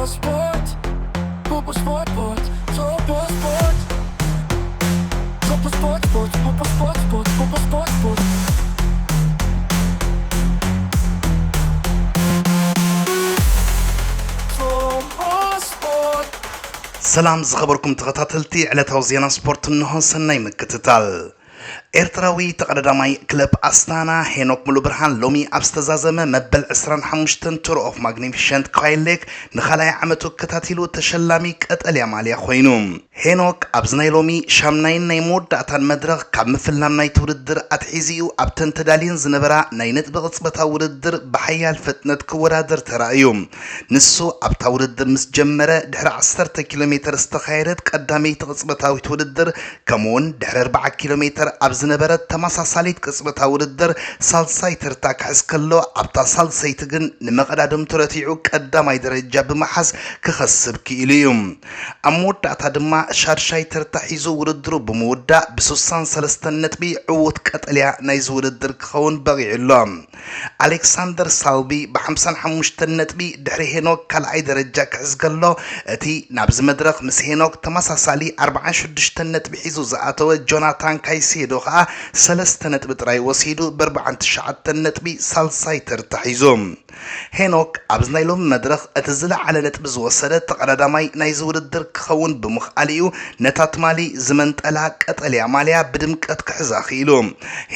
Sport. Purple Sport, Sport. Purple Sport. Purple Sport, Sport. Purple Sport, Sport. Purple Sport, Sport. Purple Sport. ሰላም ዝኸበርኩም ተኸታተልቲ ዕለታዊ ዜና ስፖርት፣ እንሆ ሰናይ ምክትታል። ኤርትራዊ ተቐዳዳማይ ክለብ ኣስታና ሄኖክ ሙሉብርሃን ሎሚ ኣብ ዝተዛዘመ መበል ዕስራን ሓሙሽተን ቱር ኦፍ ማግኒፊሸንት ኳይሌክ ንኻልኣይ ዓመቱ ኣከታቲሉ ተሸላሚ ቀጠልያ ማልያ ኮይኑ። ሄኖክ ኣብዚ ናይ ሎሚ ሻምናይን ናይ መወዳእታን መድረኽ ካብ ምፍላም ናይቲ ውድድር ኣትሒዙ ኣብተን ተዳልየን ዝነበራ ናይ ነጥቢ ቅጽበታዊ ውድድር ብሓያል ፍጥነት ክወዳደር ተራእዩ። ንሱ ኣብታ ውድድር ምስ ጀመረ ድሕሪ ዓሰርተ ኪሎ ሜተር ዝተኻየደት ቀዳመይቲ ቅጽበታዊት ውድድር ከምኡውን ድሕሪ ኣርባዓ ኪሎ ሜተር ኣብ ዝነበረት ተመሳሳሊት ቅጽበታዊ ውድድር ሳልሳይ ተርታ ክሕዝ ከሎ ኣብታ ሳልሰይቲ ግን ንመቐዳድምቱ ረቲዑ ቀዳማይ ደረጃ ብምሓዝ ክኸስብ ክኢሉ እዩ። ኣብ መወዳእታ ድማ ሻድሻይ ተርታ ሒዙ ውድድሩ ብምውዳእ ብስሳን ሰለስተን ነጥቢ ዕዉት ቀጠልያ ናይዚ ውድድር ክኸውን በቒዑ ኣሎ። ኣሌክሳንደር ሳልቢ ብሓምሳን ሓሙሽተን ነጥቢ ድሕሪ ሄኖክ ካልኣይ ደረጃ ክሕዝ ከሎ፣ እቲ ናብዚ መድረኽ ምስ ሄኖክ ተመሳሳሊ ኣርባዓን ሽዱሽተን ነጥቢ ሒዙ ዝኣተወ ጆናታን ካይሴዶ ከኣ ሰለስተ ነጥቢ ጥራይ ወሲዱ ብኣርባዓን ትሽዓተን ነጥቢ ሳልሳይ ተርታ ሒዙ። ሄኖክ ኣብዚ ናይ ሎሚ መድረኽ እቲ ዝለዓለ ነጥቢ ዝወሰደ ተቐዳዳማይ ናይዚ ውድድር ክኸውን ብምኽኣሉ እዩ ነታ ትማሊ ዝመንጠላ ቀጠልያ ማልያ ብድምቀት ክሕዛ ክኢሉ።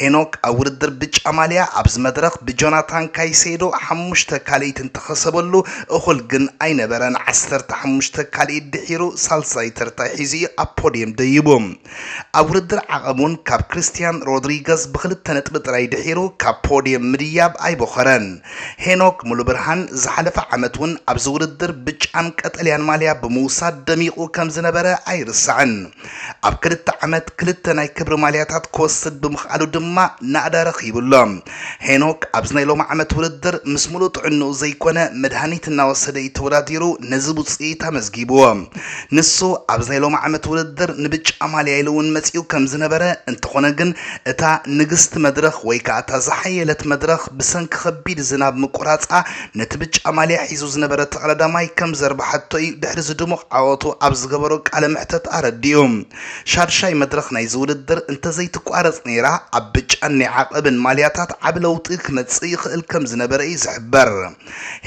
ሄኖክ ኣብ ውድድር ብጫ ማልያ ኣብዚ መድረኽ ብጆናታን ካይሴዶ ሓሙሽተ ካልኢት እንተኸሰበሉ እኹል ግን ኣይነበረን። ዓሰርተ ሓሙሽተ ካልኢት ድሒሩ ሳልሳይ ተርታ ሒዙ እዩ ኣብ ፖድየም ደይቡ። ኣብ ውድድር ዓቐብ እውን ካብ ክርስቲያን ሮድሪገዝ ብክልተ ነጥቢ ጥራይ ድሒሩ ካብ ፖድየም ምድያብ ኣይቦኸረን። ሄኖክ ሙሉብርሃን ዝሓለፈ ዓመት እውን ኣብዚ ውድድር ብጫን ቀጠልያን ማልያ ብምውሳድ ደሚቑ ከም ዝነበረ ኣይርሳዕን። ኣብ ክልተ ዓመት ክልተ ናይ ክብሪ ማልያታት ክወስድ ብምኽኣሉ ድማ ናእዳ ረኺቡ ኣሎ። ሄኖክ ኣብዚ ናይ ሎሚ ዓመት ውድድር ምስ ሙሉእ ጥዕንኡ ዘይኮነ መድሃኒት እናወሰደ እዩ ተወዳዲሩ ነዚ ውፅኢት ኣመዝጊብዎ። ንሱ ኣብዚ ናይ ሎሚ ዓመት ውድድር ንብጫ ማልያ ኢሉ እውን መፂኡ ከም ዝነበረ፣ እንተኾነ ግን እታ ንግስቲ መድረኽ ወይ ከዓ እታ ዝሓየለት መድረኽ ብሰንኪ ከቢድ ዝናብ ምቁራፃ ነቲ ብጫ ማልያ ሒዙ ዝነበረ ተቐዳዳማይ ከም ዘርብሓቶ እዩ ድሕሪ እዚ ድሙቕ ዓወቱ ኣብ ዝገበሮ ቃለ መሕተት ኣረዲኡ። ሻድሻይ መድረኽ ናይዚ ውድድር እንተዘይትቋረፅ ነይራ ኣብ ብጫን ናይ ዓቐብን ማልያታት ዓቢ ለውጢ ክመፅእ ይኽእል ከም ዝነበረ እዩ ዝሕበር።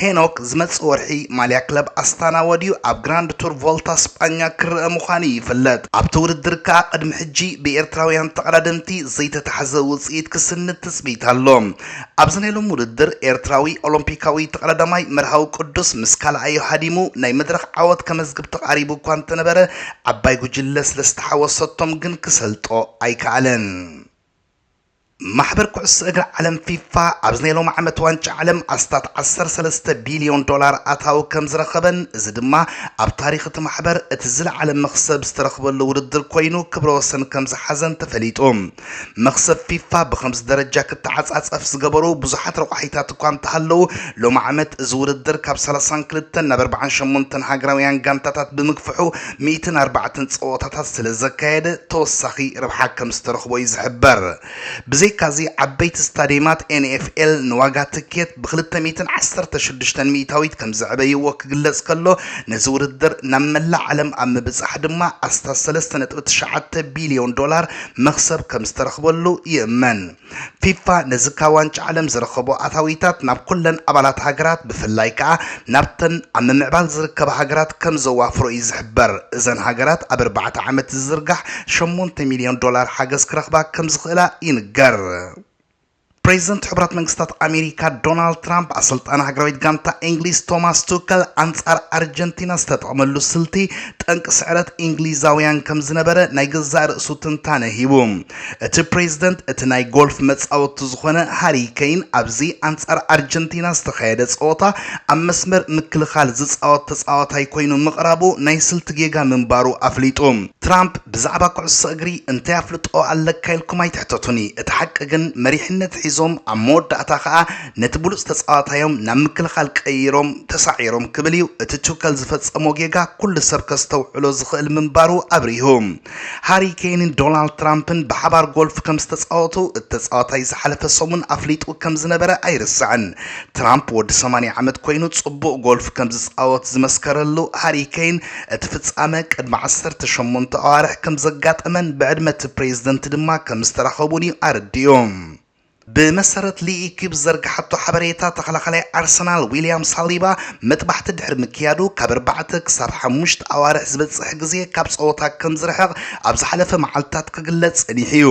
ሄኖክ ዝመጽእ ወርሒ ማልያ ክለብ ኣስታና ወድዩ ኣብ ግራንድ ቱር ቮልታ ስጳኛ ክረአ ምዃኑ ይፍለጥ። ኣብቲ ውድድር ከኣ ቅድሚ ሕጂ ብኤርትራውያን ተቐዳደምቲ ዘይተታሕዘ ውጽኢት ክስንድ ትጽቢት ኣሎ። ኣብዚ ናይ ሎሚ ውድድር ኤርትራዊ ኦሎምፒካዊ ተቐዳዳማይ መርሃዊ ቅዱስ ምስ ካልኣዩ ሃዲሙ ናይ መድረኽ ዓወት ከመዝግብ ተቓሪቡ እኳ እንተነበረ፣ ዓባይ ጉጅለ ስለ ዝተሓወሰቶም ግን ክሰልጦ ኣይከኣለን። ማሕበር ኩዕሶ እግሪ ዓለም ፊፋ ኣብዚ ናይ ሎሚ ዓመት ዋንጫ ዓለም ኣስታት ዓሰርተ ሰለስተ ቢልዮን ዶላር ኣታዊ ከም ዝረኸበን፣ እዚ ድማ ኣብ ታሪኽ እቲ ማሕበር እቲ ዝለዓለ መኽሰብ ዝተረኽበሉ ውድድር ኮይኑ ክብረ ወሰን ከም ዝሓዘን ተፈሊጡ። መኽሰብ ፊፋ ብኸምዚ ደረጃ ክተዓጻጸፍ ዝገበሩ ብዙሓት ረቋሒታት እኳ እንተሃለዉ፣ ሎሚ ዓመት እዚ ውድድር ካብ ሰላሳን ክልተን ናብ ኣርባዓን ሸሞንተን ሃገራውያን ጋንታታት ብምግፍሑ ሚእትን ኣርባዕተን ጸወታታት ስለ ዘካየደ ተወሳኺ ረብሓ ከም ዝተረኽቦ እዩ ዝሕበር። ብዘይካዚ ዓበይቲ ስታዲየማት ኤን ኤፍ ኤል ንዋጋ ትኬት ብክልተ ሚእትን ዓሰርተ ሽዱሽተን ሚእታዊት ከም ዘዕበይዎ ክግለጽ ከሎ፣ ነዚ ውድድር ናብ መላእ ዓለም ኣብ ምብጻሕ ድማ ኣስታት ሰለስተ ነጥቢ ትሽዓተ ቢልዮን ዶላር መኽሰብ ከም ዝተረኽበሉ ይእመን። ፊፋ ነዚ ካብ ዋንጫ ዓለም ዝረኸቦ ኣታዊታት ናብ ኩለን ኣባላት ሃገራት፣ ብፍላይ ከኣ ናብተን ኣብ ምምዕባል ዝርከባ ሃገራት ከም ዘዋፍሮ እዩ ዝሕበር። እዘን ሃገራት ኣብ ኣርባዕተ ዓመት ዝዝርጋሕ ሸሞንተ ሚልዮን ዶላር ሓገዝ ክረኽባ ከም ዝኽእላ ይንገር። ፕሬዚደንት ሕቡራት መንግስታት ኣሜሪካ ዶናልድ ትራምፕ ኣሰልጣኒ ሃገራዊት ጋንታ እንግሊዝ ቶማስ ቱከል ኣንጻር ኣርጀንቲና ዝተጠቕመሉ ስልቲ ጠንቂ ስዕረት እንግሊዛውያን ከም ዝነበረ ናይ ገዛእ ርእሱ ትንታነ ሂቡ። እቲ ፕሬዚደንት እቲ ናይ ጎልፍ መጻወቲ ዝኾነ ሃሪ ኬን ኣብዚ ኣንጻር ኣርጀንቲና ዝተኻየደ ጸወታ ኣብ መስመር ምክልኻል ዝጻወት ተጻዋታይ ኮይኑ ምቕራቡ ናይ ስልቲ ጌጋ ምንባሩ ኣፍሊጡ። ትራምፕ ብዛዕባ ኩዕሶ እግሪ እንታይ ኣፍልጦ ኣለካ ኢልኩም ኣይትሕተቱኒ፣ እቲ ሓቂ ግን መሪሕነት ሒዙ እዞም ኣብ መወዳእታ ከኣ ነቲ ብሉጽ ተጻዋታዮም ናብ ምክልኻል ቀይሮም ተሳዒሮም ክብል እዩ እቲ ቱከል ዝፈጸሞ ጌጋ ኩሉ ሰብ ከስተውዕሎ ዝኽእል ምንባሩ ኣብሪሁ። ሃሪ ኬንን ዶናልድ ትራምፕን ብሓባር ጎልፍ ከም ዝተጻወቱ እቲ ተጻዋታይ ዝሓለፈ ሰሙን ኣፍሊጡ ከም ዝነበረ ኣይርስዕን። ትራምፕ ወዲ ሰማንያ ዓመት ኮይኑ ጽቡቕ ጎልፍ ከም ዝጻወት ዝመስከረሉ ሃሪ ኬን እቲ ፍጻመ ቅድሚ ዓሰርተ ሸሞንተ ኣዋርሕ ከም ዘጋጠመን ብዕድመ እቲ ፕሬዝደንት ድማ ከም ዝተራኸቡን እዩ ኣረዲኡ። ብመሰረት ሊኢኪብ ዝዘርግሓቶ ሓበሬታ ተኸላኻላይ ኣርሰናል ዊልያም ሳሊባ መጥባሕቲ ድሕሪ ምክያዱ ካብ ኣርባዕተ ክሳብ ሓሙሽተ ኣዋርሕ ዝበጽሕ ግዜ ካብ ጸወታ ከም ዝርሕቕ ኣብ ዝሓለፈ መዓልትታት ክግለጽ ጸኒሑ እዩ።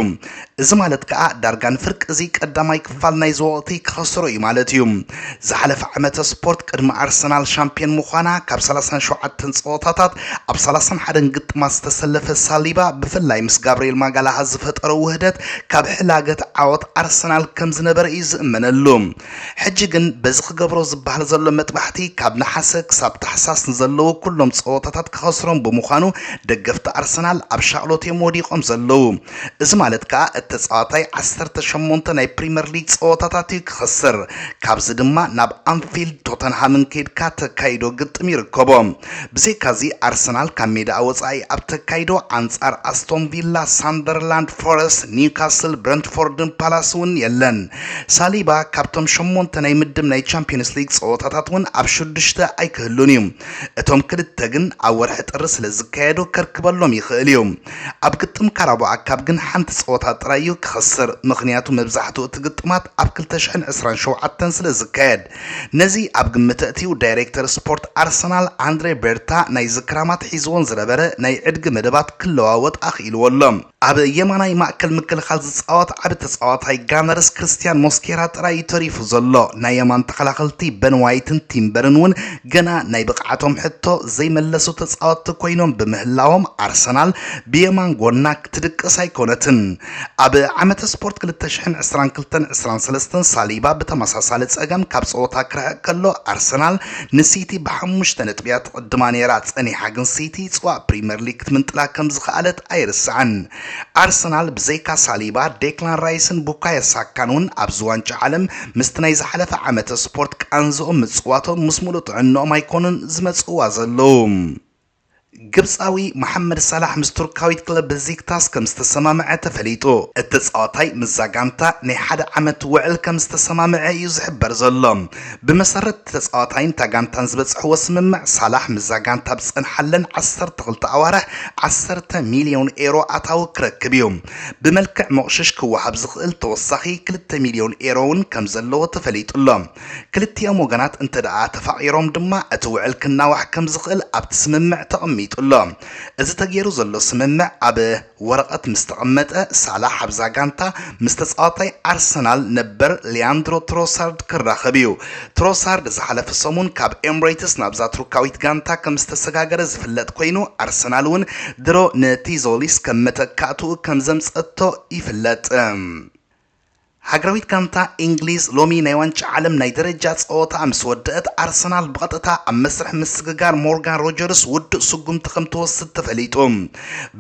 እዚ ማለት ከኣ ዳርጋ ንፍርቂ እዚ ቀዳማይ ክፋል ናይዚ ወቕቲ ክኸስሮ እዩ ማለት እዩ። ዝሓለፈ ዓመተ ስፖርት ቅድሚ ኣርሰናል ሻምፒዮን ምዃና ካብ ሰላሳን ሸውዓተን ጸወታታት ኣብ ሰላሳን ሓደን ግጥማት ዝተሰለፈ ሳሊባ ብፍላይ ምስ ጋብርኤል ማጋላሃ ዝፈጠሮ ውህደት ካብ ሕላገት ዓወት ኣርሰናል ከም ዝነበረ እዩ ዝእመነሉ። ሕጂ ግን በዚ ክገብሮ ዝበሃል ዘሎ መጥባሕቲ ካብ ነሓሰ ክሳብ ታሕሳስ ንዘለዉ ኩሎም ጸወታታት ክኸስሮም ብምዃኑ ደገፍቲ ኣርሰናል ኣብ ሻቕሎት እዮም ወዲቖም ዘለዉ። እዚ ማለት ከኣ እቲ ተጻዋታይ ዓሰርተ ሸሞንተ ናይ ፕሪምየር ሊግ ጸወታታት እዩ ክኸስር። ካብዚ ድማ ናብ ኣንፊልድ ቶተንሃምን ከይድካ ተካይዶ ግጥም ይርከቦ። ብዘይካዚ ኣርሰናል ካብ ሜዳኣ ወጻኢ ኣብ ተካይዶ ኣንጻር ኣስቶን ቪላ፣ ሳንደርላንድ፣ ፎረስት፣ ኒውካስል፣ ብረንትፎርድን ፓላስ እውን የለን። ሳሊባ ካብቶም ሸሞንተ ናይ ምድብ ናይ ቻምፒዮንስ ሊግ ጸወታታት እውን ኣብ ሽዱሽተ ኣይክህሉን እዩ። እቶም ክልተ ግን ኣብ ወርሒ ጥሪ ስለ ዝካየዱ ከርክበሎም ይኽእል እዩ። ኣብ ግጥም ካራባኦ ካፕ ግን ሓንቲ ጸወታ ጥራይ እዩ ክኸስር፣ ምኽንያቱ መብዛሕትኡ እቲ ግጥማት ኣብ ክልተ ሽሕን ዕስራን ሸውዓተን ስለ ዝካየድ። ነዚ ኣብ ግምት ኣእትዩ ዳይሬክተር ስፖርት ኣርሰናል ኣንድሬ ቤርታ ናይዚ ክራማት ሒዝዎን ዝነበረ ናይ ዕድጊ መደባት ክለዋወጥ ኣኽኢልዎ ኣሎ። ኣብ የማናይ ማእከል ምክልኻል ዝጻወት ዓቢ ተጻዋታይ ጋነርስ ክርስቲያን ሞስኬራ ጥራይ እዩ ተሪፉ ዘሎ። ናይ የማን ተኸላኸልቲ በን ዋይትን ቲምበርን እውን ገና ናይ ብቕዓቶም ሕቶ ዘይመለሱ ተጻወትቲ ኮይኖም ብምህላዎም ኣርሰናል ብየማን ጎና ክትድቅስ ኣይኮነትን። ኣብ ዓመተ ስፖርት ክልተ ሽሕን ዕስራን ክልተን ዕስራን ሰለስተን ሳሊባ ብተመሳሳሊ ጸገም ካብ ጸወታ ክርሕቕ ከሎ ኣርሰናል ንሲቲ ብሓሙሽተ ነጥቢ እያ ትቕድማ ነይራ። ጸኒሓ ግን ሲቲ ጽዋእ ፕሪምየር ሊግ ክትምንጥላ ከም ዝኸኣለት ኣይርስዕን። ኣርሰናል ብዘይካ ሳሊባ፣ ዴክላን ራይስን ቡካዮ ሳካን እውን ኣብዚ ዋንጫ ዓለም ምስቲ ናይ ዝሓለፈ ዓመተ ስፖርት ቃንዝኦም ምጽዋቶም ምስ ሙሉእ ጥዕንኦም ኣይኮኑን ዝመጽእዋ ዘለዉ። ግብጻዊ መሓመድ ሳላሕ ምስ ቱርካዊት ክለብ በዚክታስ ከም ዝተሰማምዐ ተፈሊጡ። እቲ ተጻዋታይ ምስዛ ጋንታ ናይ ሓደ ዓመት ውዕል ከም ዝተሰማምዐ እዩ ዝሕበር ዘሎ። ብመሰረት ተጻዋታይን እታ ጋንታን ዝበጽሕዎ ስምምዕ፣ ሳላሕ ምስዛ ጋንታ ኣብ ዝጸንሓለን ዓሰርተ ክልተ ኣዋርሕ ዓሰርተ ሚልዮን ኤሮ ኣታዊ ክረክብ እዩ። ብመልክዕ መቑሽሽ ክወሃብ ዝኽእል ተወሳኺ ክልተ ሚልዮን ኤሮ እውን ከም ዘለዎ ተፈሊጡ ኣሎ። ክልቲኦም ወገናት እንተ ደኣ ተፋቒሮም ድማ እቲ ውዕል ክናዋሕ ከም ዝኽእል ኣብቲ ስምምዕ ተቐሚጡ ኣሎ። እዚ ተገይሩ ዘሎ ስምምዕ ኣብ ወረቐት ምስ ተቐመጠ፣ ሳላሕ ኣብዛ ጋንታ ምስ ተጻዋታይ ኣርሰናል ነበር ሊያንድሮ ትሮሳርድ ክራኸብ እዩ። ትሮሳርድ ዝሓለፈ ሰሙን ካብ ኤምሬትስ ናብዛ ቱርካዊት ጋንታ ከም ዝተሰጋገረ ዝፍለጥ ኮይኑ፣ ኣርሰናል እውን ድሮ ንቲዞሊስ ከም መተካእትኡ ከም ዘምጸቶ ይፍለጥ። ሃገራዊት ጋንታ እንግሊዝ ሎሚ ናይ ዋንጫ ዓለም ናይ ደረጃ ጸወታ ምስ ወደአት፣ ኣርሰናል ብቐጥታ ኣብ መስርሕ ምስግጋር ሞርጋን ሮጀርስ ውዱእ ስጉምቲ ከም ትወስድ ተፈሊጡ።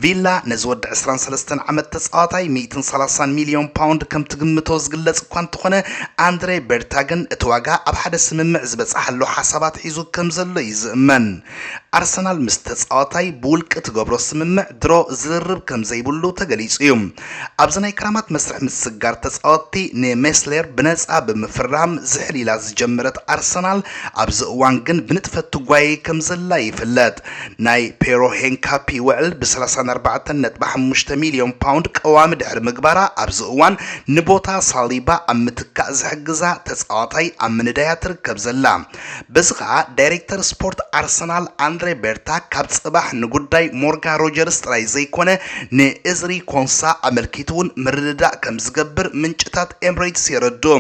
ቪላ ነዚ ወዲ ዕስራን ሰለስተን ዓመት ተጻዋታይ ሚእትን ሰላሳን ሚልዮን ፓውንድ ከም ትግምቶ ዝግለጽ እኳ እንተኾነ፣ ኣንድሬ ቤርታ ግን እቲ ዋጋ ኣብ ሓደ ስምምዕ ዝበጽሓሉ ሓሳባት ሒዙ ከም ዘሎ እዩ ዝእመን። ኣርሰናል ምስ ተጻዋታይ ብውልቂ ትገብሮ ስምምዕ ድሮ ዝርርብ ከም ዘይብሉ ተገሊጹ እዩ። ኣብዚ ናይ ክራማት መስርሕ ምስግጋር ተጻወትቲ ንሜስሌር ብነጻ ብምፍራም ዝሕል ኢላ ዝጀመረት ኣርሰናል ኣብዚ እዋን ግን ብንጥፈት ትጓየ ከም ዘላ ይፍለጥ። ናይ ፔሮ ሄንካፒ ውዕል ብ ሰላሳን ኣርባዕተን ነጥቢ ሓሙሽተ ሚልዮን ፓውንድ ቀዋሚ ድሕሪ ምግባራ ኣብዚ እዋን ንቦታ ሳሊባ ኣብ ምትካእ ዝሕግዛ ተጻዋታይ ኣብ ምንዳያ ትርከብ ዘላ። በዚ ኸኣ ዳይሬክተር ስፖርት ኣርሰናል ኣንድሬ ቤርታ ካብ ጽባሕ ንጉዳይ ሞርጋ ሮጀርስ ጥራይ ዘይኮነ ንእዝሪ ኮንሳ ኣመልኪቱ እውን ምርድዳእ ከም ዝገብር ምንጭታት ኤምሬትስ የረድኡ።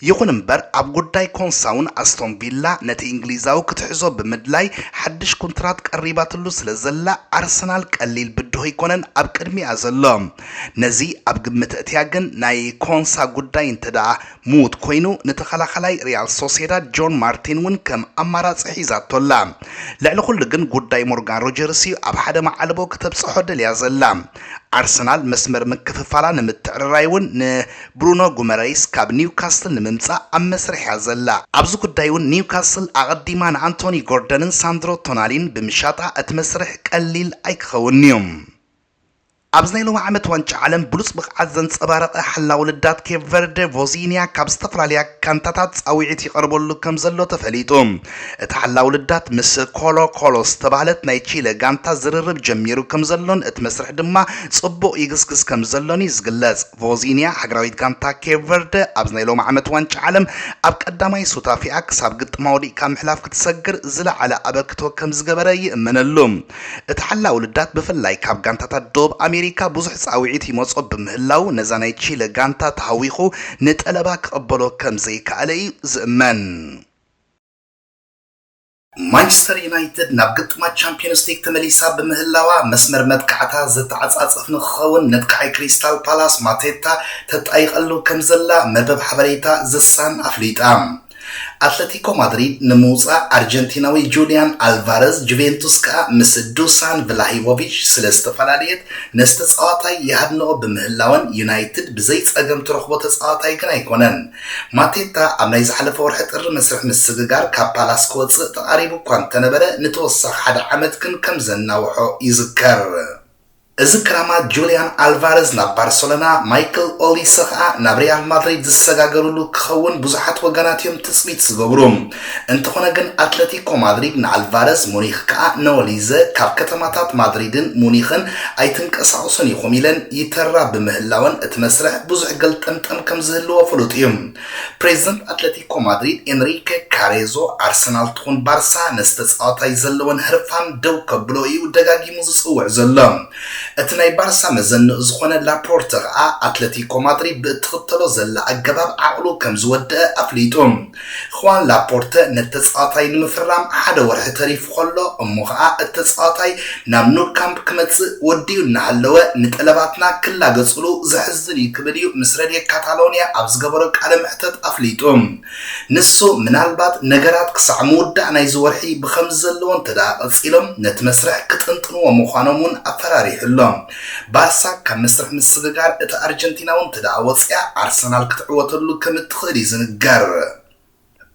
ይኹን እምበር ኣብ ጉዳይ ኮንሳ እውን ኣስቶን ቪላ ነቲ እንግሊዛዊ ክትሕዞ ብምድላይ ሓድሽ ኩንትራት ቀሪባትሉ ስለ ዘላ ኣርሰናል ቀሊል ዶ ኣይኮነን ኣብ ቅድሚኣ ዘሎ? ነዚ ኣብ ግምት እትያ ግን ናይ ኮንሳ ጉዳይ እንተ ደኣ ምዉት ኮይኑ፣ ንተኸላኸላይ ሪያል ሶሴዳድ ጆን ማርቲን እውን ከም ኣማራጺ ሒዛቶ ኣላ። ልዕሊ ኩሉ ግን ጉዳይ ሞርጋን ሮጀርስ እዩ ኣብ ሓደ መዓልቦ ክተብጽሖ ደልያ ዘላ። ኣርሰናል መስመር ምክፍፋላ ንምትዕርራይ እውን ንብሩኖ ጉመረይስ ካብ ኒውካስል ንምምጻእ ኣብ መስርሕ እያ ዘላ። ኣብዚ ጉዳይ እውን ኒውካስል ኣቐዲማ ንኣንቶኒ ጎርደንን ሳንድሮ ቶናሊን ብምሻጣ እቲ መስርሕ ቀሊል ኣይክኸውን እዩ። ኣብዚ ናይ ሎሚ ዓመት ዋንጫ ዓለም ብሉጽ ብቕዓት ዘንጸባረቐ ሓላው ልዳት ኬፕ ቨርደ ቮዚንያ ካብ ዝተፈላለያ ጋንታታት ጻውዒት ይቐርበሉ ከም ዘሎ ተፈሊጡ። እቲ ሓላው ልዳት ምስ ኮሎ ኮሎ ዝተባህለት ናይ ቺለ ጋንታ ዝርርብ ጀሚሩ ከም ዘሎን እቲ መስርሕ ድማ ጽቡቕ ይግስግስ ከም ዘሎን እዩ ዝግለጽ። ቮዚንያ ሃገራዊት ጋንታ ኬፕ ቨርደ ኣብዚ ናይ ሎሚ ዓመት ዋንጫ ዓለም ኣብ ቀዳማይ ሱታፊኣ ክሳብ ግጥማ ወዲቕካ ምሕላፍ ክትሰግር ዝለዓለ ኣበርክቶ ከም ዝገበረ ይእመነሉ። እቲ ሓላው ልዳት ብፍላይ ካብ ጋንታታት ደቡብ ኣሜሪካ ብዙሕ ጻውዒት ይመጾ ብምህላው ነዛ ናይ ቺለ ጋንታ ተሃዊኹ ንጠለባ ክቕበሎ ከም ዘይከኣለ እዩ ዝእመን። ማንቸስተር ዩናይትድ ናብ ግጥማት ቻምፒዮንስ ሊግ ተመሊሳ ብምህላዋ መስመር መጥቃዕታ ዘተዓጻጸፍ ንክኸውን ነጥቃዓይ ክሪስታል ፓላስ ማቴታ ተጣይቐሉ ከም ዘላ መርበብ ሓበሬታ ዘሳን ኣፍሊጣ። ኣትለቲኮ ማድሪድ ንምውጻእ ኣርጀንቲናዊ ጁልያን ኣልቫረዝ፣ ጁቬንቱስ ከኣ ምስ ዱሳን ቭላሂቮቪች ስለ ዝተፈላለየት ነዚ ተጻዋታይ ይሃድንኦ ብምህላወን ዩናይትድ ብዘይ ጸገም ትረኽቦ ተጻዋታይ ግን ኣይኮነን። ማቴታ ኣብ ናይ ዝሓለፈ ወርሒ ጥሪ መስርሕ ምስግጋር ካብ ፓላስ ክወጽእ ተቓሪቡ እኳ እንተነበረ ንተወሳኺ ሓደ ዓመት ግን ከም ዘናውሖ ይዝከር። እዚ ክራማት ጁልያን ኣልቫረዝ ናብ ባርሰሎና፣ ማይክል ኦሊሰ ከኣ ናብ ሪያል ማድሪድ ዝሰጋገሩሉ ክኸውን ብዙሓት ወገናት እዮም ትጽቢት ዝገብሩ። እንተኾነ ግን ኣትለቲኮ ማድሪድ ንኣልቫረዝ፣ ሙኒክ ከኣ ንኦሊዘ ካብ ከተማታት ማድሪድን ሙኒኽን ኣይትንቀሳቐሱን ኢኹም ኢለን ይተራ ብምህላወን እቲ መስርሕ ብዙሕ ገልጠምጠም ከም ዝህልዎ ፍሉጥ እዩ። ፕሬዚደንት ኣትለቲኮ ማድሪድ ኤንሪኬ ካሬዞ ኣርሰናል ትኹን ባርሳ ነዚ ተጻዋታይ ዘለወን ህርፋን ደው ከብሎ እዩ ደጋጊሙ ዝጽውዕ ዘሎ። እቲ ናይ ባርሳ መዘንኡ ዝኾነ ላፖርተ ከኣ ኣትለቲኮ ማድሪድ ብእትኽተሎ ዘላ ኣገባብ ዓቕሉ ከም ዝወደአ ኣፍሊጡ። ኹዋን ላፖርተ ነቲ ተጻዋታይ ንምፍራም ሓደ ወርሒ ተሪፉ ከሎ እሞ ኸኣ እቲ ተጻዋታይ ናብ ኑ ካምፕ ክመጽእ ወዲኡ እናሃለወ ንጠለባትና ክላገጽሉ ዘሕዝን እዩ ክብል እዩ ምስ ረድዮ ካታሎንያ ኣብ ዝገበሮ ቃለ መሕተት ኣፍሊጡ። ንሱ ምናልባት ነገራት ክሳዕ ምውዳእ ናይዚ ወርሒ ብኸምዚ ዘለዎ እንተ ደኣ ቀጺሎም ነቲ መስርሕ ክጥንጥንዎ ምዃኖም እውን ኣፈራሪሑ ኣሎ። ባርሳ ካብ መስርሕ ምስግጋር እቲ ኣርጀንቲናዊ እንተ ደኣ ወጺኣ ኣርሰናል ክትዕወተሉ ከም እትኽእል እዩ ዝንገር።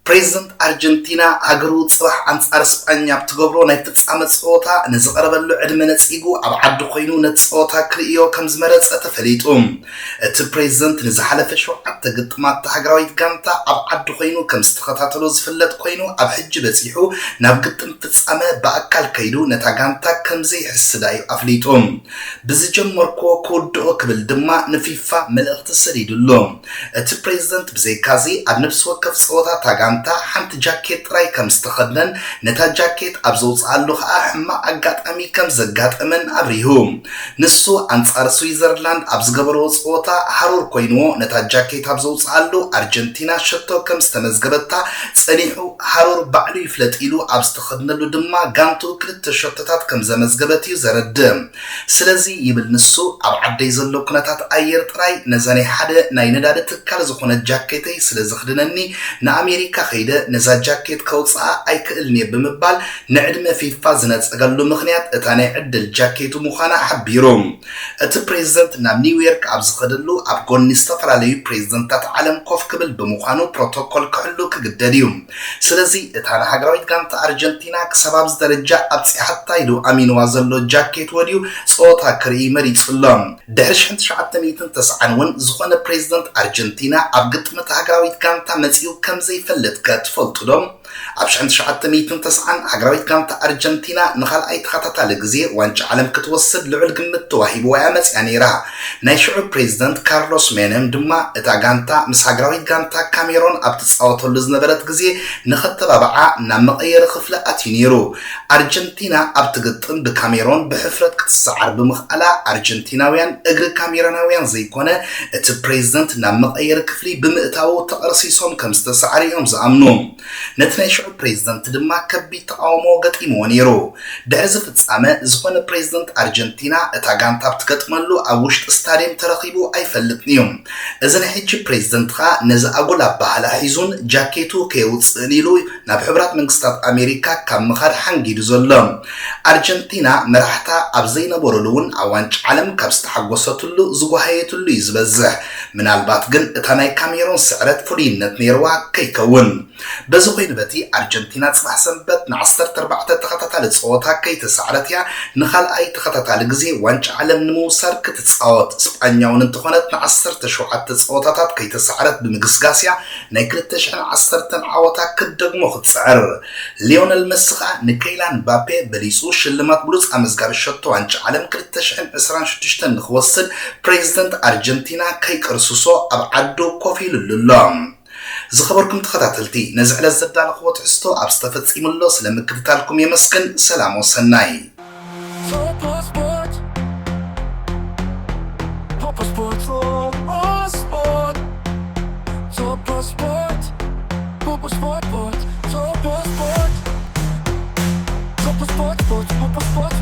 ፕሬዚደንት ኣርጀንቲና ሃገሩ ጽባሕ ኣንጻር ስጳኛ ኣብ ትገብሮ ናይ ፍጻመ ጸወታ ንዝቐረበሉ ዕድመ ነጺጉ ኣብ ዓዲ ኮይኑ ነቲ ጸወታ ክርእዮ ከም ዝመረጸ ተፈሊጡ። እቲ ፕሬዚደንት ንዝሓለፈ ሸውዓተ ግጥማት እታ ሃገራዊት ጋንታ ኣብ ዓዲ ኮይኑ ከም ዝተኸታተሎ ዝፍለጥ ኮይኑ ኣብ ሕጂ በጺሑ ናብ ግጥም ፍጻመ ብኣካል ከይዱ ነታ ጋንታ ከም ዘይሕስዳ እዩ ኣፍሊጡ። ብዝጀመርክዎ ክውድኦ ክብል ድማ ንፊፋ መልእኽቲ ሰዲዱ ኣሎ። እቲ ፕሬዚደንት ብዘይካዚ ኣብ ነብሲ ወከፍ ጸወታ እታ ጋንታ ሓንቲ ጃኬት ጥራይ ከም ዝተኸድነን ነታ ጃኬት ኣብ ዘውጽኣሉ ከኣ ሕማቕ ኣጋጣሚ ከም ዘጋጠመን ኣብሪሁ። ንሱ ኣንጻር ስዊዘርላንድ ኣብ ዝገበርዎ ጸወታ ሃሩር ኮይንዎ ነታ ጃኬት ኣብ ዘውጽኣሉ ኣርጀንቲና ሸቶ ከም ዝተመዝገበታ ጸኒሑ ሃሩር ባዕሉ ይፍለጥ ኢሉ ኣብ ዝተኸድነሉ ድማ ጋንቱ ክልተ ሸቶታት ከም ዘመዝገበት እዩ ዘረድእ። ስለዚ ይብል ንሱ ኣብ ዓደይ ዘሎ ኩነታት ኣየር ጥራይ ነዛ ናይ ሓደ ናይ ነዳዲ ትካል ዝኾነት ጃኬተይ ስለ ዝኽድነኒ ንኣሜሪካ ከይደ ነዛ ጃኬት ከውጽኣ ኣይክእልን እየ ብምባል ንዕድመ ፊፋ ዝነጸገሉ ምኽንያት እታ ናይ ዕድል ጃኬቱ ምዃና ሓቢሩ። እቲ ፕሬዚደንት ናብ ኒውዮርክ ኣብ ዝኸደሉ ኣብ ጎኒ ዝተፈላለዩ ፕሬዚደንታት ዓለም ኮፍ ክብል ብምዃኑ ፕሮቶኮል ክሕሉ ክግደድ እዩ። ስለዚ እታ ንሃገራዊት ጋንታ ኣርጀንቲና ክሳብ ኣብዚ ደረጃ ኣብጺሓታ ኢሉ ኣሚንዋ ዘሎ ጃኬት ወድዩ ጸወታ ክርኢ መሪጹ ኣሎ። ድሕሪ ሽሕን ትሽዓተ ሚእትን ተስዓን እውን ዝኾነ ፕሬዚደንት ኣርጀንቲና ኣብ ግጥሚ እታ ሃገራዊት ጋንታ መጺኡ ከም ዘይፈልጥ ከ ትፈልጡ ዶ? ኣብ ሽሕን ትሽዓተ ሚእትን ተስዓን ሃገራዊት ጋንታ ኣርጀንቲና ንኻልኣይ ተኸታታሊ ግዜ ዋንጫ ዓለም ክትወስድ ልዑል ግምት ተዋሂብዋ እያ መጺኣ ነይራ። ናይ ሽዑ ፕሬዚደንት ካርሎስ ሜኔም ድማ እታ ጋንታ ምስ ሃገራዊት ጋንታ ካሜሮን ኣብ ትጻወተሉ ዝነበረት ግዜ ንኸተባብዓ ናብ መቐየሪ ክፍሊ ኣትዩ ነይሩ። ኣርጀንቲና ኣብቲ ግጥም ብካሜሮን ብሕፍረት ክትሰዓር ብምኽኣላ ኣርጀንቲናውያን እግሪ ካሜሮናውያን ዘይኮነ እቲ ፕሬዚደንት ናብ መቐየሪ ክፍሊ ብምእታዉ ተቐርሲሶም ከም ዝተሰዓሩ እዮም ዝኣምኑ። ነቲ ሽዑ ፕሬዝደንት ድማ ከቢድ ተቓውሞ ገጢምዎ ነይሩ። ድሕሪ እዚ ፍጻመ፣ ዝኾነ ፕሬዝደንት ኣርጀንቲና እታ ጋንታ ኣብ ትገጥመሉ ኣብ ውሽጢ ስታድየም ተረኺቡ ኣይፈልጥን እዩ። እዚ ናይ ሕጂ ፕሬዝደንት ኸኣ ነዚ ኣጉል ኣበሃህላ ሒዙን ጃኬቱ ከየውጽእን ኢሉ ናብ ሕቡራት መንግስታት ኣሜሪካ ካብ ምኻድ ሓንጊዱ ዘሎ። ኣርጀንቲና መራሕታ ኣብ ዘይነበሩሉ እውን ኣብ ዋንጫ ዓለም ካብ ዝተሓጎሰትሉ ዝጓሃየትሉ እዩ ዝበዝሕ። ምናልባት ግን እታ ናይ ካሜሮን ስዕረት ፍሉይነት ነይርዋ ከይከውን። በዚ ኮይኑ በቲ ኣርጀንቲና ጽባሕ ሰንበት ንዓሰርተ ኣርባዕተ ተኸታታሊ ጸወታ ከይተሳዕረት እያ ንኻልኣይ ተኸታታሊ ግዜ ዋንጫ ዓለም ንምውሳድ ክትጻወት። ስጳኛ እውን እንተኾነት ንዓሰርተ ሸውዓተ ጸወታታት ከይተሳዕረት ብምግስጋስ እያ ናይ ክልተ ሽሕን ዓሰርተን ዓወታ ክትደግሞ ክትጽዕር። ሊዮነል መሲ ኸኣ ንከይላን ምባፔ በሊጹ ሽልማት ብሉጽ ኣመዝጋቢ ሸቶ ዋንጫ ዓለም ክልተ ሽሕን ዕስራን ሽዱሽተን ንኽወስድ ፕሬዝደንት ኣርጀንቲና ከይቅርስሶ ኣብ ዓዱ ኮፍ ኢሉሉ ኣሎ። ዝኸበርኩም ተኸታተልቲ፣ ነዚ ዕለት ዘዳለኽዎ ትሕዝቶ ኣብዚ ተፈጺሙ ኣሎ። ስለ ምክትታልኩም የመስግን። ሰላም ወሰናይ። Top Sport. Top Sport. Top Sport. Top Sport. Top Sport. Top Sport. Top Sport.